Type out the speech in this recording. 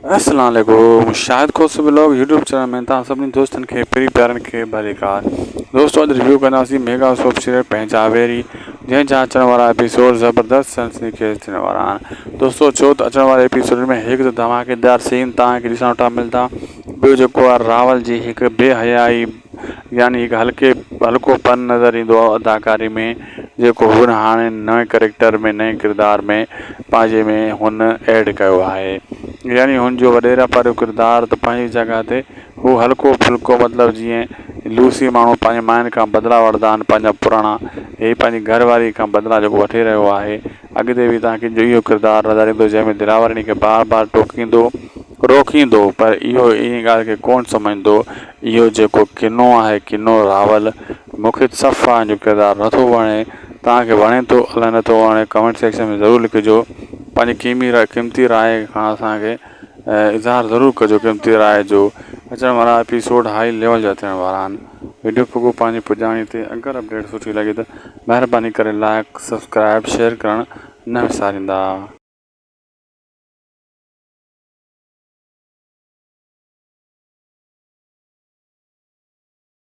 السلام عليڪم Shahid Khoso vlog YouTube channel ۾ توهان سڀني دوستن کي پرين پيارن کي ڀليڪار دوستو اڄ ريويو ڪنداسين ميگا سوپ سيريل پنهنجا ويري جنهن جا اچڻ وارا ايپيسوڊ زبردست سنسني خيز ٿيڻ وارا آهن دوستو ڇو ته اچڻ واري ايپيسوڊ ۾ هڪ ته ڌماڪيدار سين توهان کي ڏسڻ وٽان ملدا ٻيو جيڪو آهي راول جي هڪ بي حيائي يعني هڪ هلڪي هلڪو پن نظر ايندو آهي اداڪاري ۾ جيڪو هن هاڻي نئين ڪريڪٽر ۾ نئين ڪردار ۾ پنهنجي ۾ هن ايڊ ڪيو آهي يعني هن جو وڏيرا پارو ڪردار ته پنهنجي جڳهه تي هو هلڪو ڦلڪو مطلب جيئن لوسي ماڻهو پنهنجي ماين کان بدلا وٺندا آهن پنهنجا پراڻا هي پنهنجي گهر واري کان بدلا جيڪو وٺي رهيو آهي اڳتي به توهان کي اهو ڪردار نظر ايندو جنهن ۾ دلاورڻي کي بار بار ٽوڪيندو روڪيندو پر اهو انهي ڳالهه کي ڪونه سمجهندو. اهو جيڪو ڪنو آهي ڪنو راول مون کي صفا ان جو ڪردار نٿو وڻي توهان کي وڻي ٿو الائي نٿو وڻي ڪمينٽ سيڪشن ۾ ضرور لکجو پنهنجي قيمي قيمتي راء کان اسان کي اظهار ضرور ڪجو قيمتي راء جو اچڻ وارا ايپيسوڊ هائي ليول جا ٿيڻ وارا آهن وڊيو پڳو پنهنجي پڄاڻي تي اگر اپڊيٽ سٺي لڳي ته مهرباني ڪري لائڪ سبسڪرائب شيئر ڪرڻ نه وساريندا.